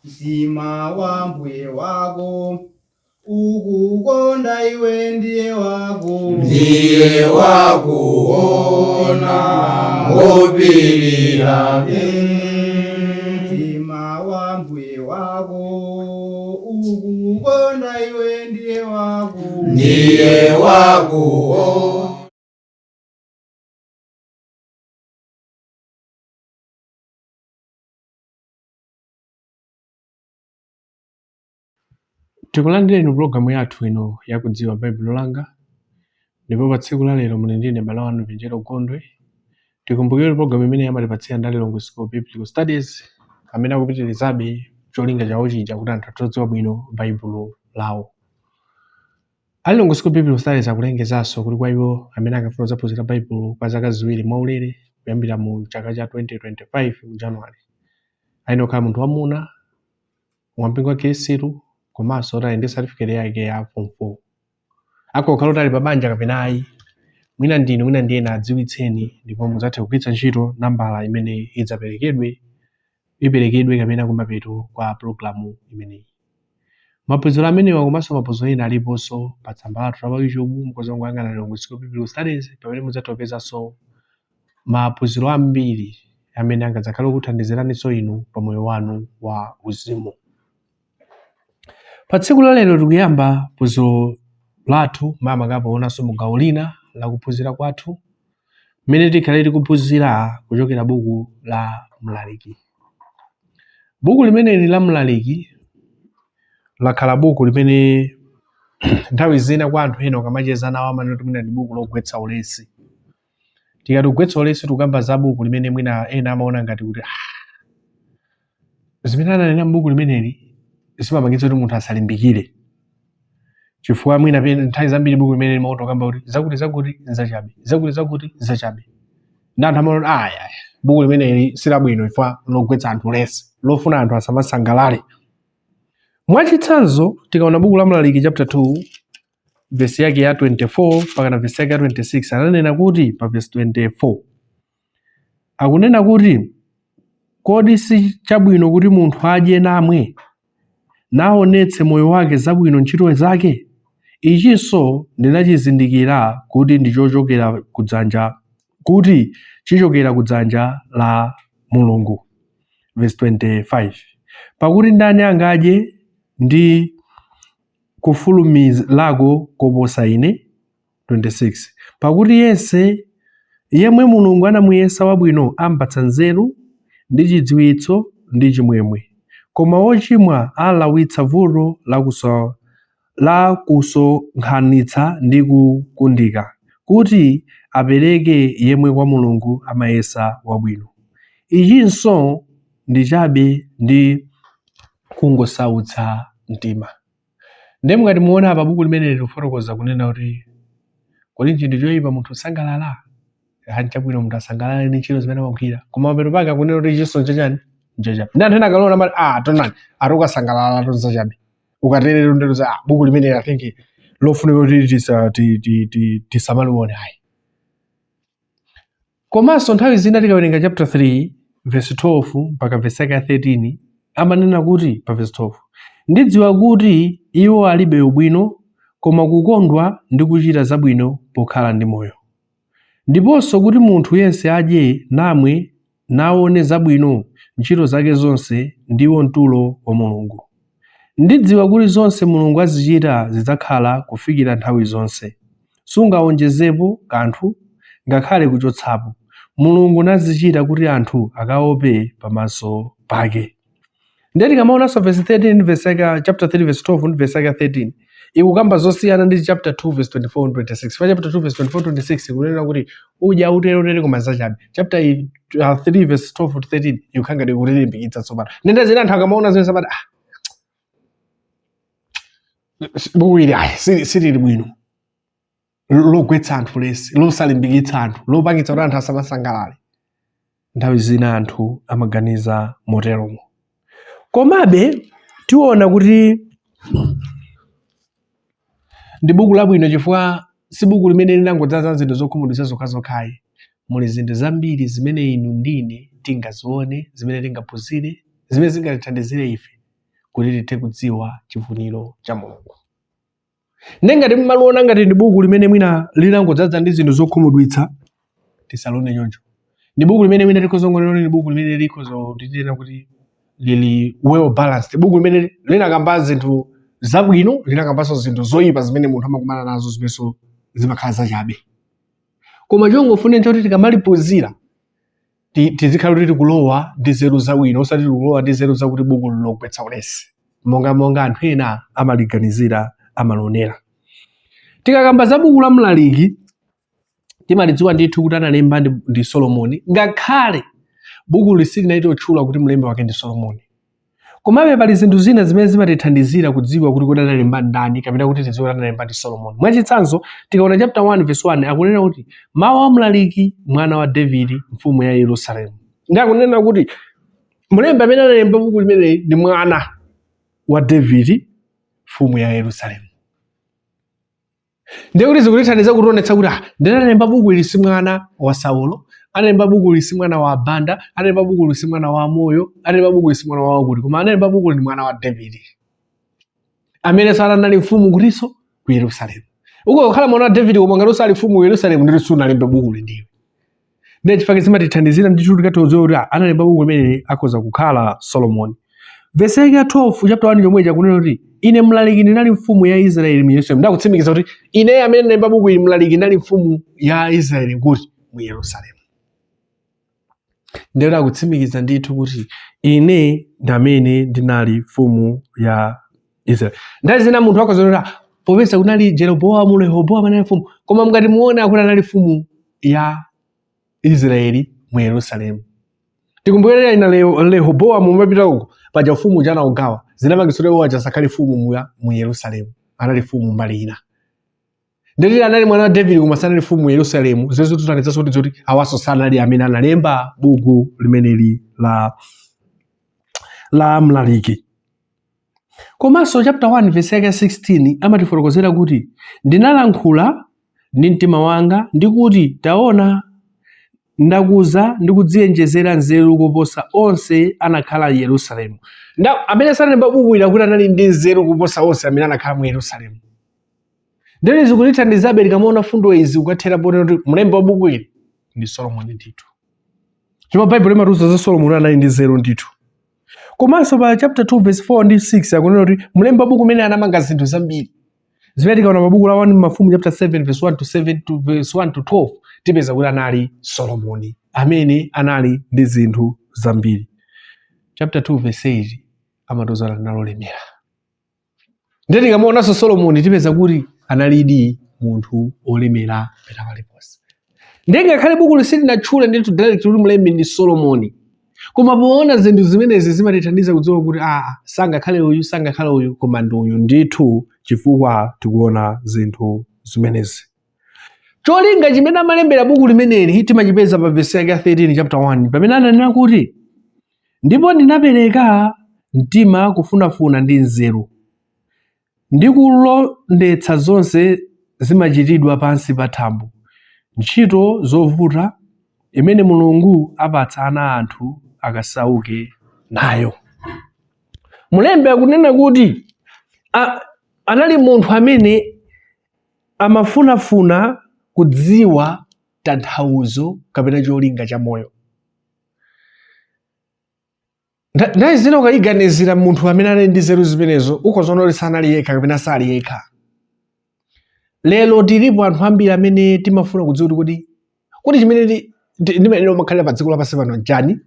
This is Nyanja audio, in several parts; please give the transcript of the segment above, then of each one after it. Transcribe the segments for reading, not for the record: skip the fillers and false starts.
Mtima wa mbuye wako ukukonda iwe ndiye wako Ndiye wakuona wopirira. Mtima wa mbuye wako ukukonda iwe ndiye wako Ndiye wakuona. Tikulandireni pulogalamu yathu ino yakudziwa Baibulo langa, ndipo pa tsiku la lero muli ndine m'bale wanu Vinjero Gondwe. Tikumbukire kuti pulogalamu imene amatipatsira ndi Lilongwe School of Biblical Studies, amene akupitirizabe cholinga chawo chija kuti anthu athe kudziwa bwino Baibulo lawo. A Lilongwe School of Biblical Studies akulengezanso kuti kwa iwo amene angafune kudzaphunzira Baibulo kwa zaka ziwiri mwaulere kuyambira mu chaka cha 2025 mu January, ayenera kukhala munthu wamuna wa mpingo wa Khristu komanso kuti ali ndi certificate yake ya form 4. Akhoza kukhala kuti ali pa banja kapena ayi. Mwina ndinu, mwina ndi ena, adziwitseni ndipo mudzathe kugwiritsa ntchito nambala imene idzaperekedwe iperekedwe kapena kumapeto kwa pulogalamu imeneyi. Maphunziro amenewa komanso maphunziro ena aliponso pa tsamba lathu la pa YouTube. Mukhoza kungoyang'ana Lilongwe School of Biblical Studies, pamene mudzathe kupezanso maphunziro ambiri amene angadzakhale okuthandiziraninso inu pa moyo wanu wa uzimu. Pa tsiku la lero tikuyamba phunziro lathu, makamaka poonanso mu gawo lina la kuphunzira kwathu, mmene tikhale tikuphunzira kuchokera buku la Mlaliki. Buku limeneli la Mlaliki lakhala buku limene nthawi zina kwa anthu ena ukamacheza nawo amanena kuti mwina ndi buku logwetsa ulesi. Tikati kugwetsa ulesi, tikukamba za buku limene mwina ena amaona ngati kuti zimene ananena m'buku limeneli zimapangitsa kuti munthu asalimbikire, chifukwa mwina pena nthawi zambiri buku limene limakonda kukamba kuti zakuti zakuti nzachabe, zakuti zakuti nzachabe, ndi anthu amaona kuti aya buku limeneli silabwino chifukwa logwetsa anthu ulesi, lofuna anthu asamasangalale. Mwachitsanzo, tikaona buku la Mlaliki chapter 2 vesi yake ya 24 mpaka na vesi yake ya 26, ananena kuti pa vesi 24 akunena kuti, kodi si chabwino kuti munthu adye namwe, naonetse moyo wake zabwino ntchito zake? Ichinso ndinachizindikira kuti ndichochokera kudzanja, kuti chichokera kudzanja la Mulungu. Verse 25, pakuti ndani angadye ndi kufulumirako koposa ine? 26 pakuti yense yemwe Mulungu anamuyesa wabwino ampatsa nzeru ndi chidziwitso ndi chimwemwe, koma wochimwa alawitsa vuto la kusonkhanitsa ndi kukundika, kuti apereke yemwe kwa Mulungu amayesa wabwino. Ichinso ndi chabe ndi kungosautsa mtima. Ndiye mukati muone apa, buku limeneli likufotokoza kunena kuti kodi nchinthu choyipa munthu kusangalala? Ha, nchabwino munthu asangalale ndi ntchito zimene amagwira, koma mapeto pake akunena kuti ichinso nchachani? Nchachabe. Ndi anthu ena akaliona amati, ah, tonani ati ukasangalala tonzachabe ukaterero ndero ah, buku limeneli I think lofunika kuti tisamalione ayi. Komanso nthawi zina tikawerenga chapter 3 verse 12 mpaka verse yake ya 13, amanena kuti pa verse 12, ndidziwa kuti iwo alibe ubwino koma kukondwa ndi kuchita zabwino pokhala ndi moyo, ndiponso kuti munthu yense adye namwe naone zabwino ntchito zake zonse, ndiwo mtulo wa Mulungu. Ndidziwa kuti zonse Mulungu azichita zidzakhala kufikira nthawi zonse, sungawonjezepo kanthu ngakhale kuchotsapo. Mulungu nazichita kuti anthu akaope pamaso pake. Ndiye tikamaonanso verse 13 ndi verse yake, chapter 3 verse 12 ndi verse yake 13, ikukamba zosiyana ndi chapter 2 verse 24 and 26. Pa chapter 2 verse 24 26 ikunena kuti udya utere utere koma zachabe. Chapter 3 verse 12 to 13 ikukhala ngati ikutilimbikitsa tsopano. Nde zina anthu akamaona zimene samati, ah, buku ili ayi silili bwino, logwetsa anthu ulesi, losalimbikitsa anthu, lopangitsa kuti anthu asamasangalale. Nthawi zina anthu amaganiza moteromo. Komabe tiona kuti ndi buku labwino, chifukwa si buku limene linangodzaza zinthu zokhumudwitsa zokhazokhayi. Muli zinthu zambiri zimene inu ndine tingazione, zimene tingaphunzire, zimene zingatithandizire ife. kuti tithe kudziwa chifuniro cha Mulungu. Ndiye ngati mmaliona ngati ndi buku limene mwina linangodzaza ndi zinthu zokhumudwitsa, tisalione choncho. Ndi buku limene mwina tikhoza kungonena kuti ndi buku limene likhoza kutinena kuti lili well balanced, buku limene linakamba zinthu zabwino, linakambanso zinthu zoyipa zimene munthu amakumana nazo zimenso zimakhala zachabe. Koma chongofunika nchoti tikamaliphunzira tizikhala kuti tikulowa ndi nzeru zabwino, osati tikulowa ndi nzeru zakuti buku logwetsa ulesi, monga anthu ena amaliganizira, amalionera. Tikakamba za buku la Mlaliki, timalidziwa ndithu kuti analemba ndi Solomoni, ngakhale buku silinachite kutchula kuti mlembi wake ndi Solomoni. Komabe pali zinthu zina zimene zimatithandizira kudziwa kuti kodi analemba ndani, kapena kuti tidziwe kuti analemba ndi Solomoni. Mwachitsanzo, tikaona chapter 1 verse 1 akunena kuti mawu a Mlaliki mwana wa Davide mfumu ya Yerusalemu. Ndi akunena kuti mlembi amene analemba buku limeneli ndi mwana wa Davide mfumu ya Yerusalemu. Ndiye kuti zikutithandiza kutionetsa kuti ndiye analemba buku ili si mwana wa Saulo, analemba buku ili si mwana wa Banda, analemba buku ili si mwana wa Moyo, analemba buku ili si mwana wa wakuti, koma analemba buku ndi mwana wa Davide amene sanali mfumu kutinso ku Yerusalemu. Uko kukhala mwana wa Davide koma ngati usali mfumu ku Yerusalemu ndithu sunalembe buku ndiwe. Ndiye chifukwa zimatithandizira ndithu tikathe kudziwa kuti analemba buku limene akhoza kukhala Solomoni. Vesi yake ya 12 chapter 1 chomwechi akunena kuti ine Mlaliki ndinali mfumu ya Israeli mu Yerusalemu. Ndakutsimikiza kuti ine amene ndalemba buku ili Mlaliki ndinali mfumu ya Israeli kuti mu Yerusalemu. Ndiye akutsimikiza ndithu kuti ine ndi amene ndinali mfumu ya Israeli. Nthawi zina munthu akhoza kuti popeza kunali Jeroboamu, Rehobowamu anali mfumu, koma mukati muone akuti anali mfumu ya Israeli mu Yerusalemu. Tikumbukire ina Rehobowamu umapita uko paja ufumu uja anaugawa, zinapangitsa kuti iwo aja asakhale mfumu mu Yerusalemu, anali mfumu mbali ina. Ndithu anali mwana wa David koma sanali mfumu mu Yerusalemu. Zimenezo zitithandizanso kuti zoti awaso sanali amene analemba buku limeneli la Mlaliki. Komanso chapter 1 verse yake ya 16 amatifotokozera kuti ndinalankhula ndi mtima wanga ndikuti taona ndakuza ndi kudziyenjezera nzeru koposa onse anakhala m'Yerusalemu. Amene sanalemba buku ili akuti anali ndi nzeru kuposa onse amene anakhala mu Yerusalemu. Ndiye zikutithandizabe tikamaona fundo izi kukathera ponena kuti mlembi wa buku ili ndi Solomoni ndithu. Chifukwa Baibulo limatiuza za Solomoni anali ndi nzeru ndithu. Komanso pa chapter 2 verse 4 ndi 6 akunena kuti mlembi wa buku umene anamanga zinthu zambiri. Zimene tikaona pa buku la 1 Mafumu chapter 7 verse 1 to 7 to verse 1 to 12 tipeza kuti anali Solomoni amene anali ndi zinthu zambiri. Chapter 2 verse 8 amatiuza kuti anali olemera. Ndiye tikamaonanso Solomoni tipeza kuti analidi munthu olemera pena paliponse. Ndiye ngakhale buku silinatchule ndithu direct kuti mlembi ndi Solomoni, koma poona zinthu zimenezi zimatithandiza kudziwa kuti sangakhale uyu, sangakhale uyu, koma ndi uyu ndithu, chifukwa tikuona zinthu zimenezi. Cholinga chimene amalembera buku limeneli timachipeza pa vesi yake ya 13 chapter 1 pamene ananena kuti ndipo ndinapereka mtima kufunafuna ndi nzeru ndi kulondetsa zonse zimachitidwa pansi pa thambo, ntchito zovuta imene Mulungu apatsa ana anthu akasauke nayo. Mlembi akunena kuti anali munthu amene amafunafuna kudziwa tanthauzo kapena cholinga cha moyo. Nthawi zina ukayiganizira munthu amene anali ndi nzeru zimenezo ukhoza kuona kuti sanali yekha kapena sali yekha. Lero tilipo anthu ambiri amene timafuna kudziwa kuti kodi chimene ndimayenera kumakhalira pa dziko lapansi pano nchani?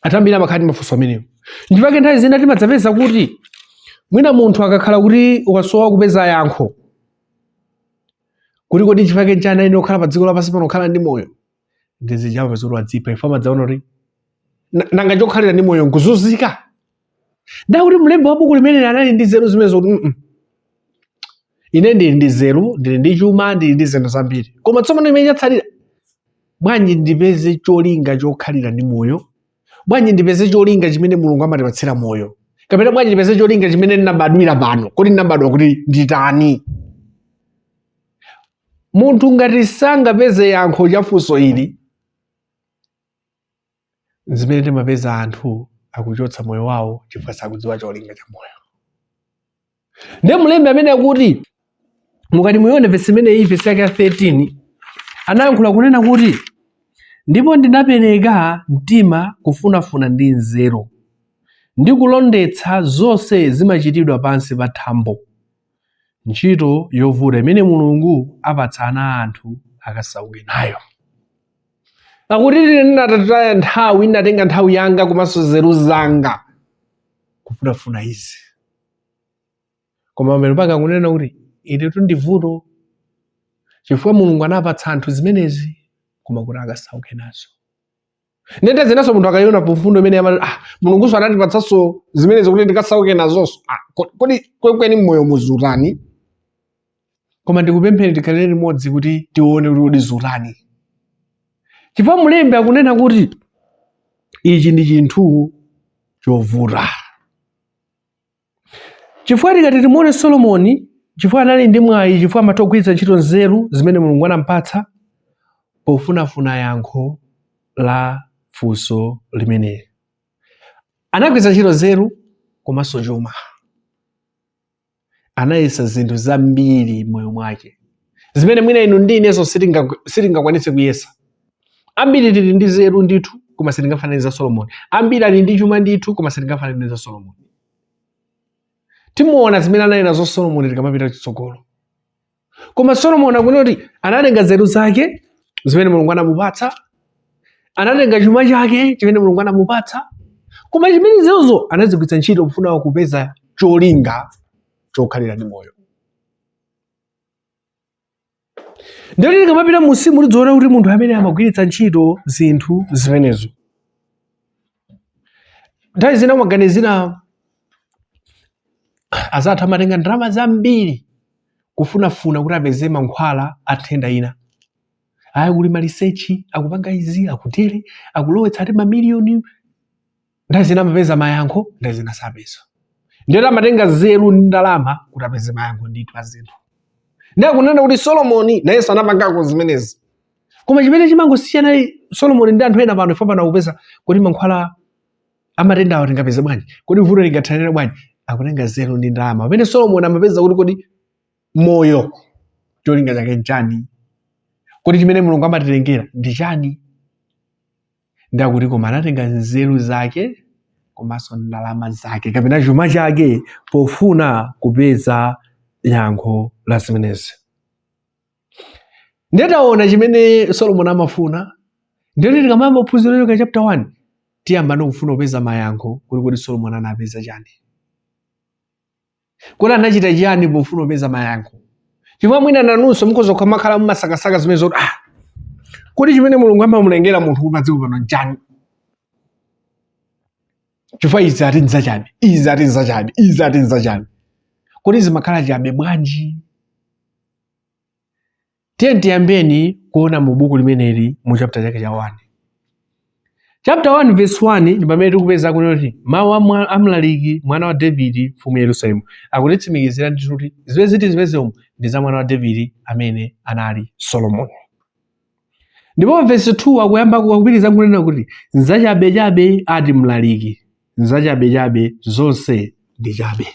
Anthu ambiri amakhala ndi mafunso amenewo. Nchifukwa nthawi zina timadzapeza kuti mwina munthu akakhala kuti wasowa kupeza yankho kuti kodi chifukwa nchani ayenera kukhala pa dziko lapansi pano kukhala ndi moyo, ndizijama pazoti wadzipha ife amadzaona kuti nanga chokhalira ndi moyo nkuzunzika. Ndakuti mlembi wa buku limeneli anali ndi nzeru zimenezo kuti ine ndili ndi nzeru, ndili ndi chuma, ndili ndi zinthu zambiri, koma tsopano imene chatsalira bwanji ndipeze cholinga chokhalira ndi moyo, bwanji ndipeze cholinga chimene Mulungu amatipatsira moyo, kapena bwanji ndipeze cholinga chimene ndinabadwira pano, kodi ndinabadwa kuti nditani? Munthu ngati sangapeze yankho cha funso ili, zimene timapeza anthu akuchotsa moyo wawo chifukwa sakudziwa cholinga cha moyo. Ndiye mlembi amene akuti, mukati muione vesi imeneyi, vesi yake ya 13, anayankhula kunena kuti, ndipo ndinapereka mtima kufunafuna ndi nzeru ndi kulondetsa zonse zimachitidwa pansi pa thambo, ntchito yovuta imene Mulungu apatsa ana a anthu akasauke nayo. Akuti ine ndinataya nthawi, ndinatenga nthawi yanga komanso nzeru zanga kufunafuna izi, koma pamene pake akunena kuti ilitu ndi vuto, chifukwa Mulungu anapatsa anthu zimenezi koma kuti akasauke nazo. Nde zinanso munthu akayiona mfundo imene amati, ah, Mulungunso anatipatsanso zimenezi kuti tikasauke nazonso, ah, kodi kwenikweni mmoyo muzutani? Koma ndikupempheni tikhalire limodzi kuti tione kuti kodi zutani, chifukwa mlembi akunena kuti ichi ndi chinthu chovuta. Chifukwa tikati timuone Solomoni, chifukwa anali ndi mwayi, chifukwa amatha kugwiritsa ntchito nzeru zimene Mulungu anampatsa pofunafuna yankho la funso limeneli. Anagwiritsa ntchito nzeru komanso chuma. Anayesa zinthu zambiri m'moyo mwake zimene mwina inu ndi inenso sitingakwanitse kuyesa. Ambiri tili ndi nzeru ndithu, koma sitingafanane za Solomoni. Ambiri ali ndi chuma ndithu, koma sitingafanane za Solomoni. Timuona zimene anali nazo Solomoni tikamapita chitsogolo. Koma Solomoni akunena kuti anatenga nzeru zake zimene Mulungu anamupatsa, anatenga chuma chake chimene Mulungu anamupatsa, koma zimenezozo anazigwiritsa ntchito kufuna kupeza cholinga chokhalira ndi moyo. Ndiye tikamapita musimu tidzaona kuti munthu amene amagwiritsa ntchito zinthu zimenezo. Nthawi zina umaganizira azathu amatenga ndalama zambiri kufunafuna kuti apeze mankhwala a nthenda ina. Ayi, kuli malisechi, akupanga izi, akutere, akulowetsa ati mamiliyoni. Nthawi zina amapeza mayankho, nthawi zina sapeza. Ndiye amatenga nzeru ndi ndalama kuti apeze mayankho ndithu a zinthu. Ndiye akunena kuti Solomoni nayenso anapangako zimenezi. Koma chimene chimangosiyana Solomoni ndi anthu ena pano, ife pano akupeza kuti mankhwala amatenda awo tingapeze bwanji, kodi vuto lingathanire bwanji, akutenga nzeru ndi ndalama. Pamene Solomoni amapeza kuti kodi moyo cholinga chake nchani, kodi chimene Mulungu amatilengera ndi chani. Ndakuti koma anatenga nzeru zake komanso ndalama zake kapena chuma chake pofuna kupeza yankho la zimenezi. Ndiye taona chimene Solomoni amafuna. Ndiye tikamayamba phunziro lochoka chapter 1 tiyamba kufuna kupeza mayankho kuti kodi Solomoni anapeza chani, kodi anachita chiyani pofuna kupeza mayankho. Chifukwa mwina nanunso mukhoza kumakhala mumasakasaka zimene zoti, ah, kodi chimene Mulungu amamulengera munthu pa dziko pano nchani? Chifukwa izi ati nzachabe, izi ati nzachabe, izi ati nzachabe, kodi zimakhala chabe bwanji? Tiye tiyambeni kuona mu buku limeneli mu chapter chake cha 1. Chapter 1 verse 1 ndi pamene tikupeza kuti mawu a mlaliki mwana wa Davide mfumu ya Yerusalemu akutitsimikizira ndithu kuti zimene ziti zipeze umu ndi za mwana wa Davide amene anali Solomoni. Ndipo verse 2 akuyamba akupitiriza kunena kuti nzachabechabe ati mlaliki, nzachabechabe zonse ndi chabe.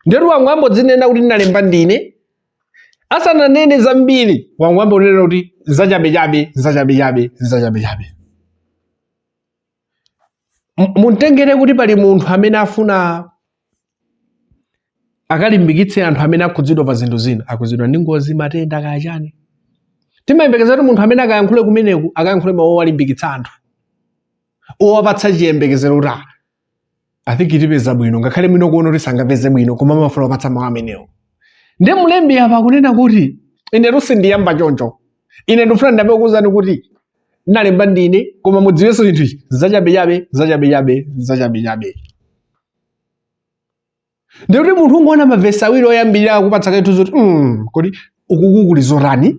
Ndetu wangoyamba kudzinena kuti ndinalemba ndine, asananene zambiri wangoyamba kunena kuti nzachabechabe, nzachabechabe, nzachabechabe. Mutengere kuti pali munthu amene afuna akalimbikitse anthu amene akhudzidwa pa zinthu zina, akhudzidwa ndi ngozi, matenda, kaya chani. Timayembekeza kuti munthu amene akayankhule kumeneku akayankhule mawu owalimbikitsa anthu, owapatsa chiyembekezero kuti ah, I think tipeza bwino, ngakhale mwina kuona kuti sangapeze bwino, koma amafuna kupatsa mawu amenewo. Ndiye mlembi apa akunena kuti ine sindiyamba choncho, ine ndikufuna ndiyambe kukuwuzani kuti ndinalemba ndine, koma mudziwenso chinthu ichi, zachabechabe, zachabechabe, zachabechabe. Ndiye kuti munthu ungoona mavesi awiri oyambirira akupatsa kaithu zoti kodi ukuku kuli zotani?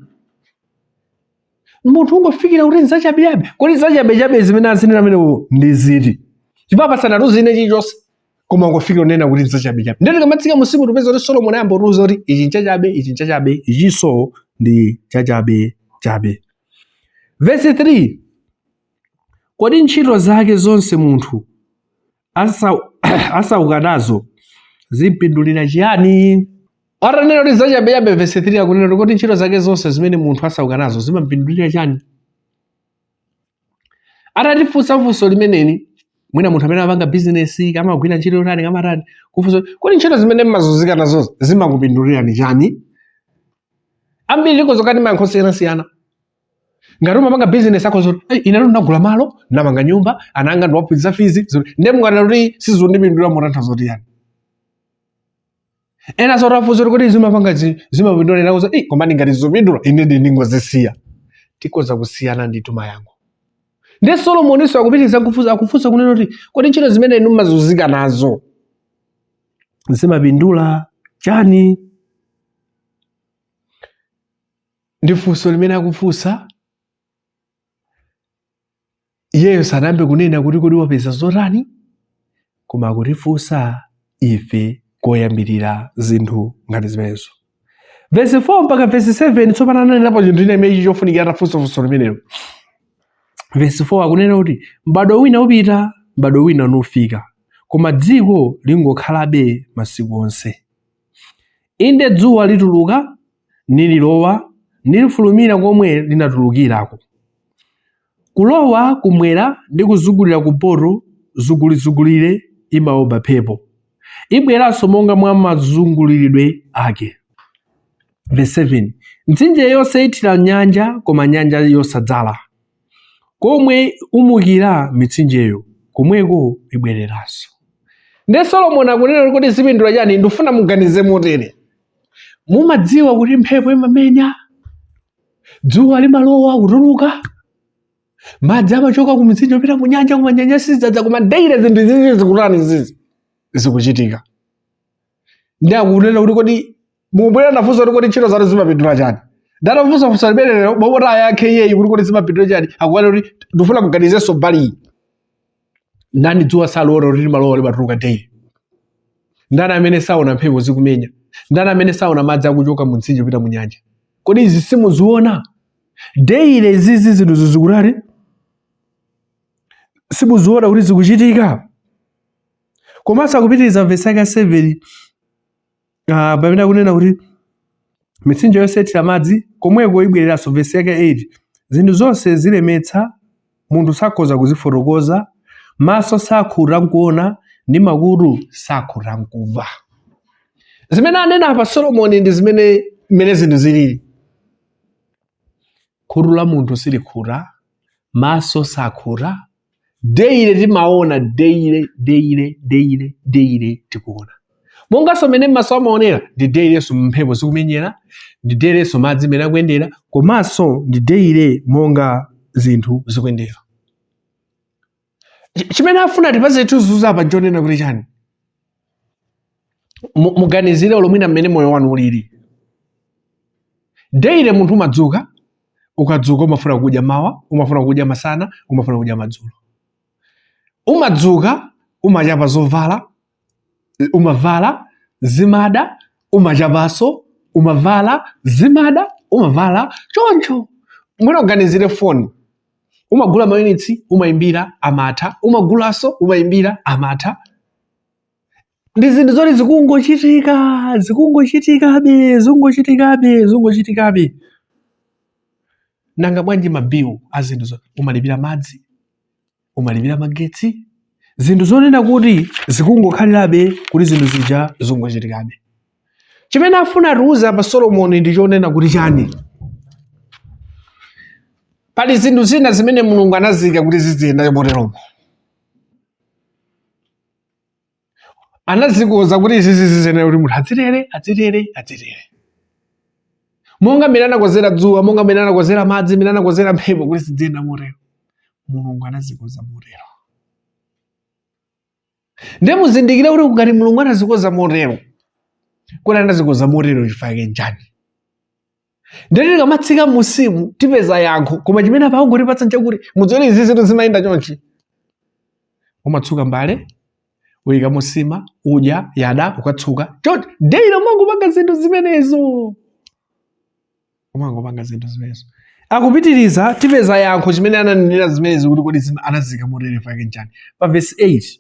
Munthu ungofikira kuti nzachabechabe. Kodi zachabechabe zimene azinena amenewo ndi ziti? Chifukwa pasanatuzine chilichonse, koma ungofikira kunena kuti nzachabechabe. Ndiye tikamatsika musimu tipeza kuti Solomoni ayamba kutiuza kuti ichi nchachabe, ichi nchachabe, ichinso ndi chachabechabe. Verse 3, Kodi ntchito zake zonse munthu asauka nazo zimpindulira chiyani? Atanena kuti zachabechabe, verse 3 akunena kuti kodi ntchito zake zonse zimene munthu asauka nazo zimampindulira chani? Atatifunsa funso limeneli, mwina munthu amene amapanga bizinesi, amagwira ntchito yotani, kamatani, kufunsa kodi ntchito zimene mmazunzika nazo zimakupindulirani chani, ambiri tikhoza kukhala ndi mayankho osiyanasiyana. Ngati umapanga bizinesi, akhoza kuti, "Ei, ine ndinagula malo, ndamanga nyumba, ana anga ndiwaphunzitsa fizi." Ndiye munganena kuti sizikundipindulira motanthauza kuti yani? Ena sotafunsa kuti kodi zimapanga zimapindula, ena kuza, "Ei, koma ndingati zopindula ine ndi ndingozisiya." Tikhoza kusiyana ndithu mayankho. Ndiye Solomoninso akupitiriza kufunsa, akufunsa kunena kuti kodi ntchito zimene inu mmazunzika nazo zimapindula chani? Ndi funso limene akufunsa iyeyo. Sanayambe kunena kuti kodi wapeza zotani, koma akutifunsa ife koyambirira zinthu ngati zimenezo. Verse 4 mpaka verse 7 tsopano ananenapo chinthu china imenechi chofunikira atafunsa funso limenelo. Verse 4 akunena kuti m'bado wina upita, m'bado wina nufika, koma dziko lingokhalabe masiku onse. Inde dzuwa lituluka, nililowa, nilifulumira komwe linatulukirako. Kulowa kumwera ndi kuzungulira kumpoto, zungulizungulire imaomba mphepo, ibweranso monga mwa mazunguliridwe ake. Verse 7, mitsinje yonse ithira nyanja, koma nyanja yosadzala. Komwe umukira mitsinjeyo, komweko ibwereranso. Ndiye Solomoni akunena kuti zipindula chani? Ndifuna muganize motere: mumadziwa kuti mphepo imamenya, dzuwa limalowa kutuluka, madzi amachoka ku mitsinje kupita ku nyanja, koma nyanja sizidzadza. Koma daily zinthu izizi zikutani? Zizi zikuchitika. Ndi akunena kuti kodi mubwera nafunsa kuti kodi ntchito zanu zimapindula chani? Ndatafunsa funso limenelo, momwe ayankhe iyeyi kuti kodi zimapindula chani, akuona kuti ndifuna kuganizenso mbali iyi. Ndani dzuwa saliona kuti limalowa, limatuluka daily? Ndani amene saona mphepo zikumenya? Ndani amene saona madzi akuchoka mu mtsinje kupita mu nyanja? Kodi izi simuziona daily? Izizi zinthu zikutani? Simuziona kuti zikuchitika? Komanso akupitiriza vesi yake ya 7, pamene akunena kuti mitsinje yonse ithira madzi, komweko ibwereranso. Vesi yake 8, zinthu zonse zilemetsa, munthu sakhoza kuzifotokoza, maso sakhuta nkuona, ndi makutu sakhuta nkumva. Zimene anena apa Solomoni ndi zimene mmene zinthu zilili. Khutu la munthu silikhuta, maso sakhuta. Daily timaona, daily, daily, daily, daily tikuona. Monganso mmene maso amaonera, ndi dailyso mphepo zikumenyera, ndi dailyso madzi mmene akuyendera, komanso ndi daily monga zinthu zikuyendera. Chimene afuna tipaze tuzuza apa nchonena kuti chani? Muganizire olo mwina mmene moyo wanu ulili. Daily munthu umadzuka, ukadzuka umafuna kudya mawa, umafuna kudya masana, umafuna kudya madzulo. Umadzuka, umachapa zovala, umavala, zimada, umachapanso, umavala, zimada, umavala choncho. Mwina uganizire foni: umagula mayunitsi, umayimbira, amatha, umagulanso, umayimbira, amatha. Ndi zinthu zoti zikungochitika, zikungochitikabe, zikungochitikabe, zikungochitikabe. Nanga bwanji mabilu a zinthu umalipira madzi, umalipira magetsi, zinthu zonena kuti zikungokhalirabe kuti zinthu zija zikungochitikabe? Chimene afuna atiuze apa Solomoni ndi chonena kuti chani? Pali zinthu zina zimene Mulungu anaziyika kuti ziziyenda moteromo, anazikonza kuti izi zizenera kuti munthu adzitere, adzitere, adzitere, monga mmene anakonzera dzuwa, monga mmene anakonzera madzi, mmene anakonzera mphepo kuti ziziyenda motero. Mulungu anazikonza motero. Ndiye muzindikire kuti ngati Mulungu anazikonza motero, kuti anazikonza motero chifukwa chake nchani? Ndiye tikamatsika musimu tipeza yankho, koma chimene apa angotipatsa nchakuti mudzione izi zinthu zimayenda chonchi. Umatsuka mbale, uyika musima, udya, yada, ukatsuka chonchi. Daily umangopanga zinthu zimenezo, umangopanga zinthu zimenezo. Akupitiriza, tipeza yankho chimene ananenera zimenezi kuti kodi anazika motere pake nchani. Pa vesi 8,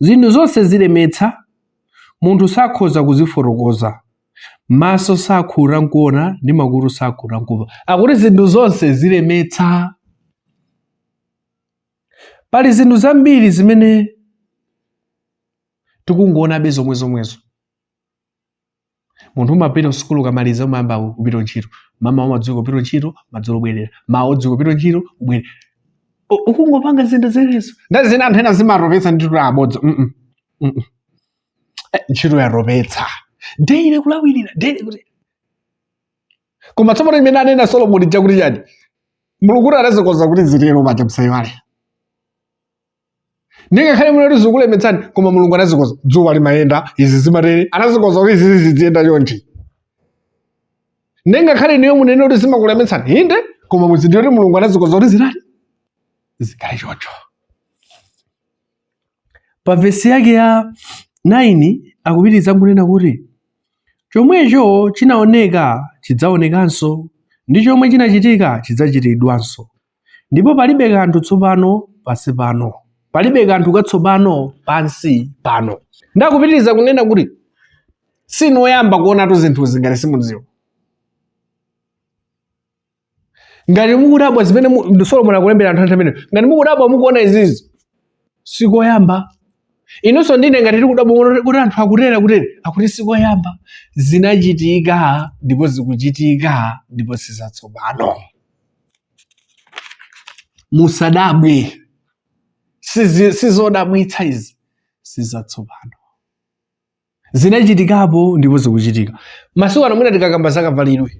zinthu zonse zilemetsa, munthu sakhoza kuzifotokoza, maso sakhuta nkuona ndi makutu sakhuta nkumva. Akuti zinthu zonse zilemetsa. Pali zinthu zambiri zimene tikungoonabe zomwe zomwezo. Munthu umapita sukulu, ukamaliza umayamba kupita ntchito, mama umadzuka kupita ntchito, madzulo ubwerera, mawa udzuka kupita ntchito ubwerera, ukungopanga zinthu zimenezo. Ndazi zina anthu ena zimatopetsa ndithu, abodza. Ntchito yatopetsa, daily kulawirira, daily kuti. Koma tsopano imene anena Solomoni chakuti chani? Mulungu kuti anazikonza kuti zitero paja, msayiwale. Ndingakhale munati zikulemetsani, koma Mulungu anazikonza. Dzuwa limayenda, izi zimatere, anazikonza kuti izi ziziyenda chonchi. Ndingakhale inuyo munene kuti zimakulemetsani, inde, koma muzindikire kuti Mulungu anazikonza kuti zitani, zikhale choncho. Pa vesi yake ya 9 akupitiriza kunena kuti chomwecho chinaoneka chidzaonekanso, ndi chomwe chinachitika chidzachitidwanso, ndipo palibe kanthu tsopano pansi pano, palibe kanthu katsopano pansi pano. Ndakupitiriza kunena kuti sinoyamba kuonatu zinthuzi. Ngati simudziwa, ngati mukudabwa zimene Solomon akulembera anthu amene, ngati mukudabwa mukuona izizi, sikoyamba. Inunso ndine ngati tikudabwa mukuona kuti anthu akutera kutere, akuti sikoyamba, zinachitika ndipo zikuchitika ndipo sizatsopano. Musadabwe, sizodabwitsa izi, sizatsopano, zinachitikapo ndipo zikuchitika. Masiku ano mwina tikakamba zakavalidwe,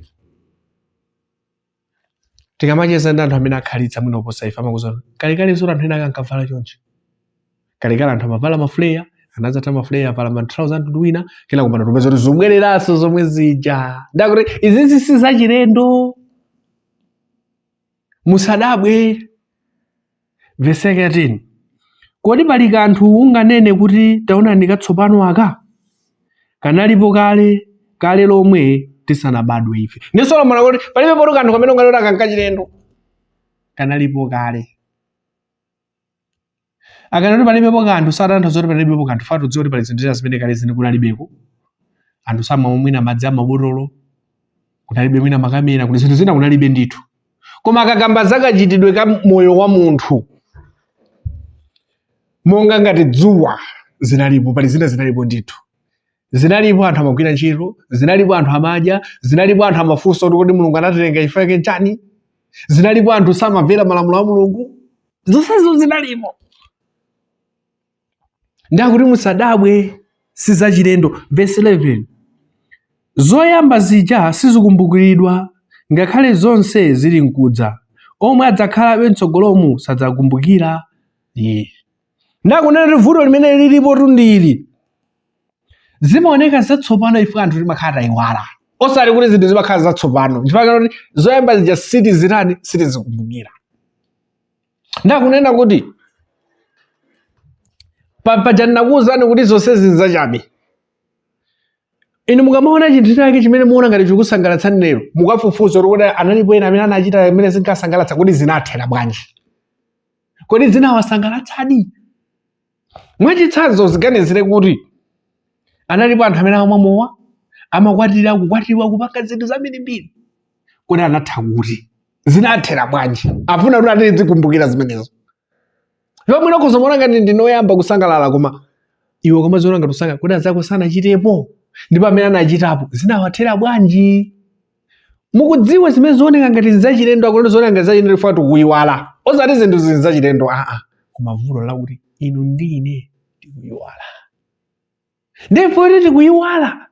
tikamacheza ndi anthu amene akhalitsa mwina oposa ife, amakuza kalekale zoti anthu ena ankavala chonchi. Kalekale anthu amavala mafleya, anadzatha mafleya avala matrauza anthu wina kena kupano tupeza kuti zikubwereranso zomwe zija. Ndakuti izizi si zachilendo, musadabwe. Vesi yake ya 10, kodi pali kanthu unganene kuti, "Taonani katsopano aka"? Kanalipo kale kale lomwe tisanabadwe ife. Ndi Solomon akuti palibe potu kanthu kamene unganene kuti aka nkachilendo, kanalipo kale. Akanena kuti palibepo kanthu, satanthauza kuti palibepo kanthu fa tudziwa kuti pali zinthu zina zimene kale zine kunalibeko. Anthu samamwa mwina madzi amabotolo, kunalibe mwina makamera, kuti zinthu zina kunalibe ndithu. Koma akakamba za kachitidwe ka moyo wa munthu monga ngati dzuwa, zinalipo. Pali zina zinalipo ndithu, zinalipo anthu amagwira ntchito, zinalipo anthu amadya, zinalipo anthu amafunsa kuti kodi Mulungu anatilenga chifukwa chake nchani, zinalipo anthu samamvera malamulo a Mulungu, zonsezo zinalipo. Ndakuti musadabwe, sizachilendo. Verse 11, zoyamba zija sizikumbukiridwa, ngakhale zonse zili mkudza, omwe adzakhalabe mtsogolomu sadzakumbukira. Iye ndakunena kuti vuto limene lilipo tundili zimaoneka zatsopano ife anthu timakhala tayiwala, osati kuti zinthu zimakhala zatsopano. Chifukwa kuti zoyamba zija sitizitani, sitizikumbukira. Ndakunena kuti paja ndinakuwuzani kuti zonsezi nzachabe. Inu mukamaona chinthu chake chimene muona ngati chikusangalatsani lero, mukafufuza kuti analipo ena amene anachita zimene zinkasangalatsa, kodi zinathera bwanji? Kodi zinawasangalatsadi? Mwachitsanzo, ziganizire kuti analipo anthu amene amamwa mowa, amakwatira, kukwatiwa, kupanga zinthu zambirimbiri. Kodi anatha kuti? Zinathera bwanji? Afuna kuti atizikumbukira zimenezo. Pamwe ukhoza kuona ngati ndinoyamba kusangalala, koma iwe kamaziona ngati usangalala, kodi anzako sanachitepo? Ndipo amene anachitapo zinawathera bwanji? Mukudziwa zimene zioneka ngati zachilendo, akuti zioneka ngati zachilendo chifukwa tikuyiwala, osati zinthu zili zachilendo, aa. Koma vuto lakuti inu ndi ine tikuyiwala. Ndipo kuti tikuyiwala,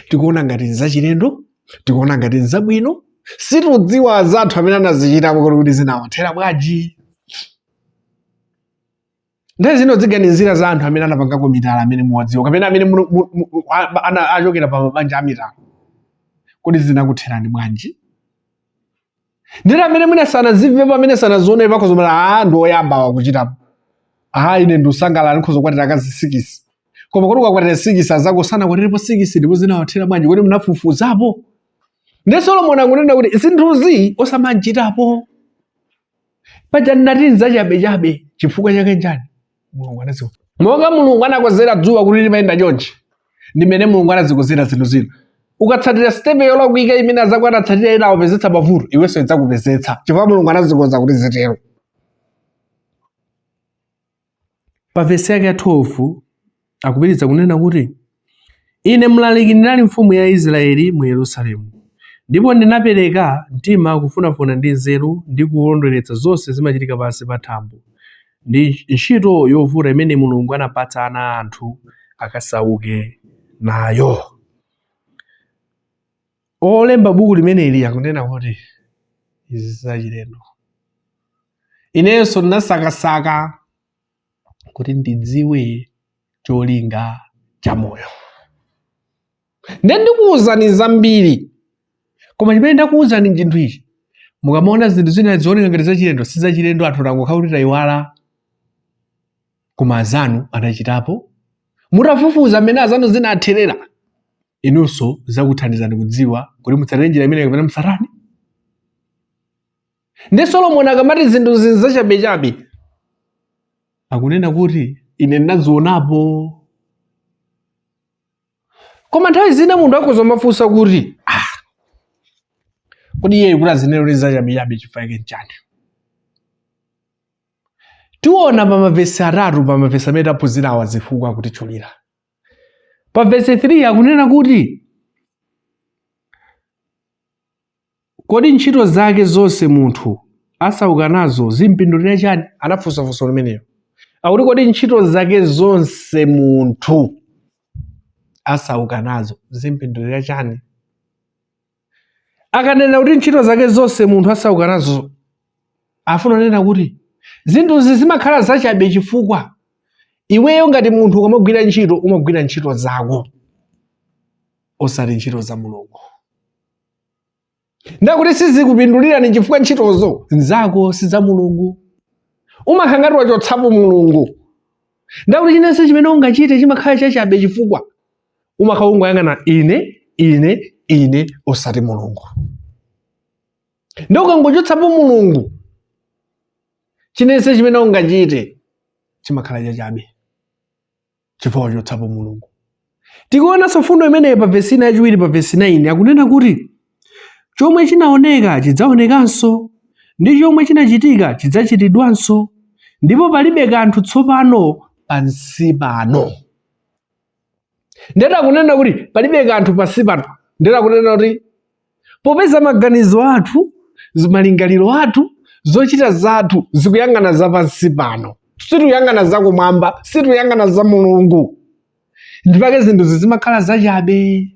tikuona ngati nzachilendo, tikuona ngati nzabwino, situdziwa azathu amene anazichitapo kuti zinawathera bwanji. Nthawi zino ziganizira za anthu amene anapangako mitala, amene muwadziwa kapena amene achokera pa mabanja a mitala, kodi zinakutherani bwanji? Ndiro amene mwina sanazimvepo, amene sanazione, pakhoza kumati, "Ah, ndi oyamba wakuchitapo. Ah, ine ndiusangalala, ndikhoza kukwatira akazi 6." Koma kuti ukakwatira 6, azako sanakwatirepo 6, ndipo zinawathera bwanji? Kodi munafufuzapo? Ndiye Solomoni akunena kuti zinthuzi osamachitapo paja ndinati nzachabechabe. Chifukwa chake nchani? Mulungu anaziwa. Monga Mulungu anakonzera dzuwa kuti limayenda chonchi, ndi mmene Mulungu anazikonzera zinthu zina. Ukatsatira step yolakwika imene azako anatsatira, ena awapezetsa mavuto, iwenso idzakupezetsa, chifukwa Mulungu anazikonza kuti zitero. Pa vesi yake ya 12 akupitiriza kunena kuti, Ine Mlaliki ndinali mfumu ya Israeli mu Yerusalemu, ndipo ndinapereka mtima kufunafuna ndi nzeru ndi kulondweretsa zonse zimachitika pansi pa thambo, ndi ntchito yovuta imene Mulungu anapatsa ana a anthu akasauke nayo. Olemba buku limeneli akunena kuti izi sizachilendo. Inenso ndinasakasaka kuti ndidziwe cholinga cha moyo. Ndiye ndikuwuzani zambiri, koma chimene ndakuwuzani chinthu ichi, mukamaona zinthu zina zioneka ngati zachilendo, si zachilendo. Anthu tangokhala kuti tayiwala, koma azanu anachitapo. Mutafufuza mmene azanu zinatherera, inunso zakuthandizani kudziwa kuti mutsatire njira imeneyo kapena musatani. Ndi Solomoni akamati zinthu zinzachabechabe, akunena kuti ine ndinazionapo. Koma nthawi zina munthu akhoza kumafunsa kuti, ah, kodi iyeyo kuti azinena kuti zachabechabe chifukwa chake nchani? Tiona pa mavesi atatu, pa mavesi amene taphunzira awa, zifukwa akutitchulira. Pa vesi 3 akunena kuti, kodi ntchito zake zonse munthu asauka nazo zimpindulira chani? Anafunsa funso limenelo, akuti kodi ntchito zake zonse munthu asauka nazo zimpindulira chani? Akanena kuti ntchito zake zonse munthu asauka nazo, afuna kunena kuti zinthuzi zimakhala zachabe, chifukwa iweyo ngati munthu ukamagwira ntchito, umagwira ntchito zako, osati ntchito za Mulungu. Ndakuti sizikupindulirani chifukwa ntchitozo nzako, si za Mulungu. Umakhala ngati wachotsapo Mulungu. Ndakuti chinense chimene ungachite chimakhala chachabe, chifukwa umakhala ungoyang'ana ine, ine, ine, osati Mulungu. Ndi ukangochotsapo Mulungu, chinense chimene ungachite chimakhala chachabe, chifukwa wachotsapo Mulungu. Tikuonanso fundo imeneyi pa vesi ina yachiwiri, pa vesi 9, akunena kuti chomwe chinaoneka chidzaonekanso, ndi chomwe chinachitika chidzachitidwanso, ndipo palibe kanthu tsopano pansi pano. Ndeta akunena kuti palibe kanthu pansi pano. Ndeta akunena kuti popeza maganizo athu, malingaliro athu, zochita zathu zikuyang'ana za pansi pano, sitikuyang'ana zakumwamba, sitikuyang'ana za Mulungu, ndipake zinthu zimakhala zachabe.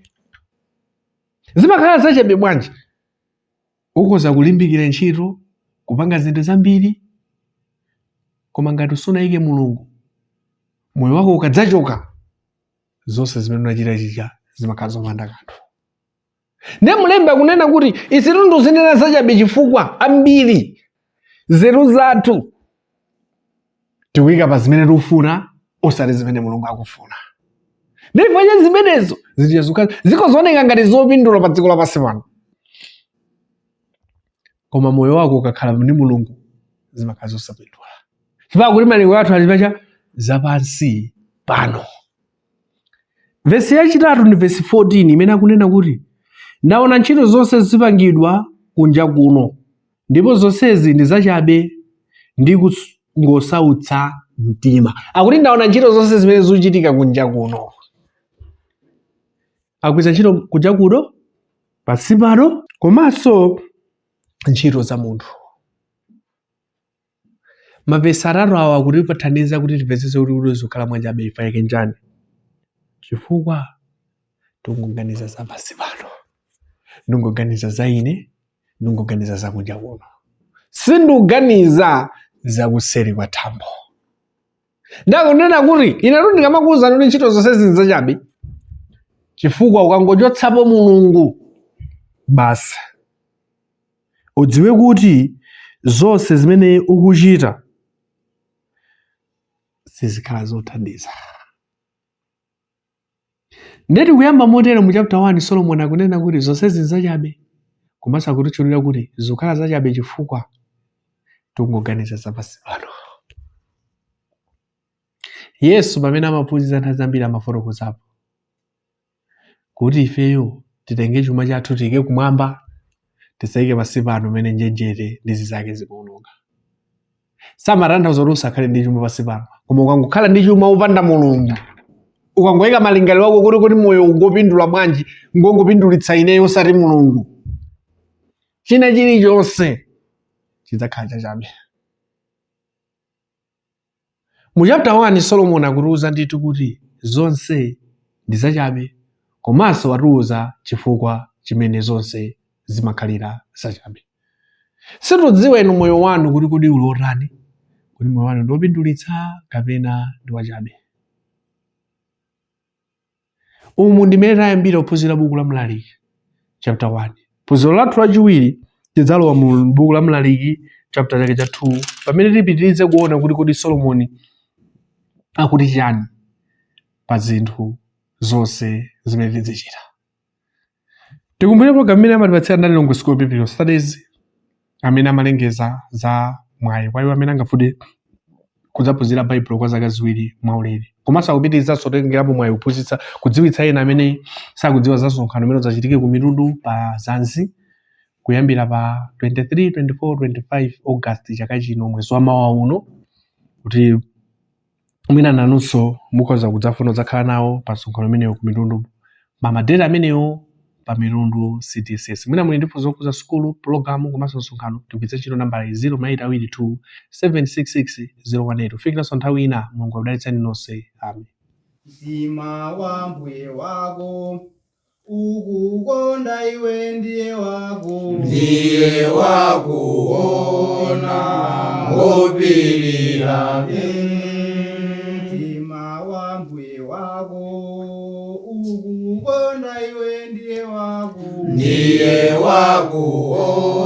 Zimakhala zachabe bwanji? Ukhoza kulimbikira ntchito, kupanga zinthu zambiri, koma ngati sunayike Mulungu, moyo wako ukadzachoka, zonse zimene unachita chija zimakhala zopanda kanthu. Ndiye mlembi akunena kuti izi zinena zachabe chifukwa ambiri nzeru zathu tikuyika pa zimene tikufuna, osati zimene Mulungu akufuna. Ndipo cha zimenezo zija zikhozaoneka ngati zopindula pa dziko lapansi pano, koma moyo wako ukakhala ndi Mulungu zimakhala zosapindula, chifukwa kuti malingaliro athu ali pacha zapansi pano. Vesi yachitatu ndi vesi 14, imene akunena kuti ndaona ntchito zonse zipangidwa kunja kuno, ndipo zonsezi ndi zachabe ndi kungosautsa mtima. Akuti ndaona ntchito zonse zimene zikuchitika kunja kuno. Akugwiritsa ntchito kunja kuno, pansi pano, komanso ntchito za munthu. Mavesi atatu awa akutithandiza kuti timvetsetse kuti zikukhala mwachabe chifukwa chake nchani. Chifukwa tingoganiza za pansi pano, ndingoganiza za ine, ndingoganiza za kunja kuno, sindikuganiza za kuseri kwa thambo. Ndakunena kuti inetu ndikamakuwuzani kuti ntchito zonse zinzachabe, chifukwa ukangochotsapo Mulungu basi, udziwe kuti zonse zimene ukuchita sizikhala zothandiza. Ndeti kuyamba motero mu chapter 1, Solomon akunena kuti zonse zinzachabe. Komanso akutitchulira kuti zikukhala zachabe chifukwa tikungoganiza zapansi pano. Yesu pamene amaphunzitsa nthawi zambiri amafotokozapo kuti ifeyo titenge chuma chathu tiyike kumwamba, tisayike pansi pano pamene njenjete ndi zizake zikuwononga. Samatanthauza kuti usakhale ndi chuma pansi pano, koma ukangokhala ndi chuma upanda Mulungu, ukangoyika malingaliro ako kuti moyo ungopindula bwanji, ngongopindulitsa ineyo osati Mulungu, china chilichonse chidzakhala chachabe. Mu chapter 1 Solomon akutiuza ndithu kuti zonse ndi zachabe, komanso watiuza chifukwa chimene zonse zimakhalira zachabe. Situdziwa inu moyo wanu kuti kodi uli otani, kuti moyo wanu ndi wopindulitsa kapena ndi wachabe. Umu ndimene tayambira kuphunzira buku la Mlaliki chapter 1. Phunziro lathu lachiwiri tidzalowa mu buku la Mlaliki chapter chake cha 2, pamene tipitirize kuona kuti kodi Solomoni akuti chani pa zinthu zonse zimene tizichita. Tikumbukire program imene amatipatsira ndi Lilongwe School of Biblical Studies, amene amalengeza za mwayi kwa iwo amene angafune kudzaphunzira Baibulo kwa zaka 2 mwaulere. Komanso akupitirizanso kutengerapo mwayi kuphunzitsa, kudziwitsa ena amene sakudziwa za msonkhano umene udzachitike ku Mitundu pa Zanzi kuyambira pa 23, 24, 25 August chaka chino, mwezi wa mawa uno, kuti mwina nanunso mukhoza kudzafuna kudzakhala nawo pa msonkhano umenewo ku Mitundu pa madeti amenewo pa Mitundu CDSS. Mwina muli ndi funso zokhudza sukulu, pulogalamu komanso msonkhano, tigwiritse ntchito nambala iyi 0822 766 018. Kufikiranso nthawi ina, Mulungu akudalitseni nonse. Amen. Mtima wa mbuye wako ukukonda iwe ndiye wako, Ndiye wakuona ngopirira. Mtima wa mbuye wako ukukonda iwe ndiye wako, Ndiye wakuona.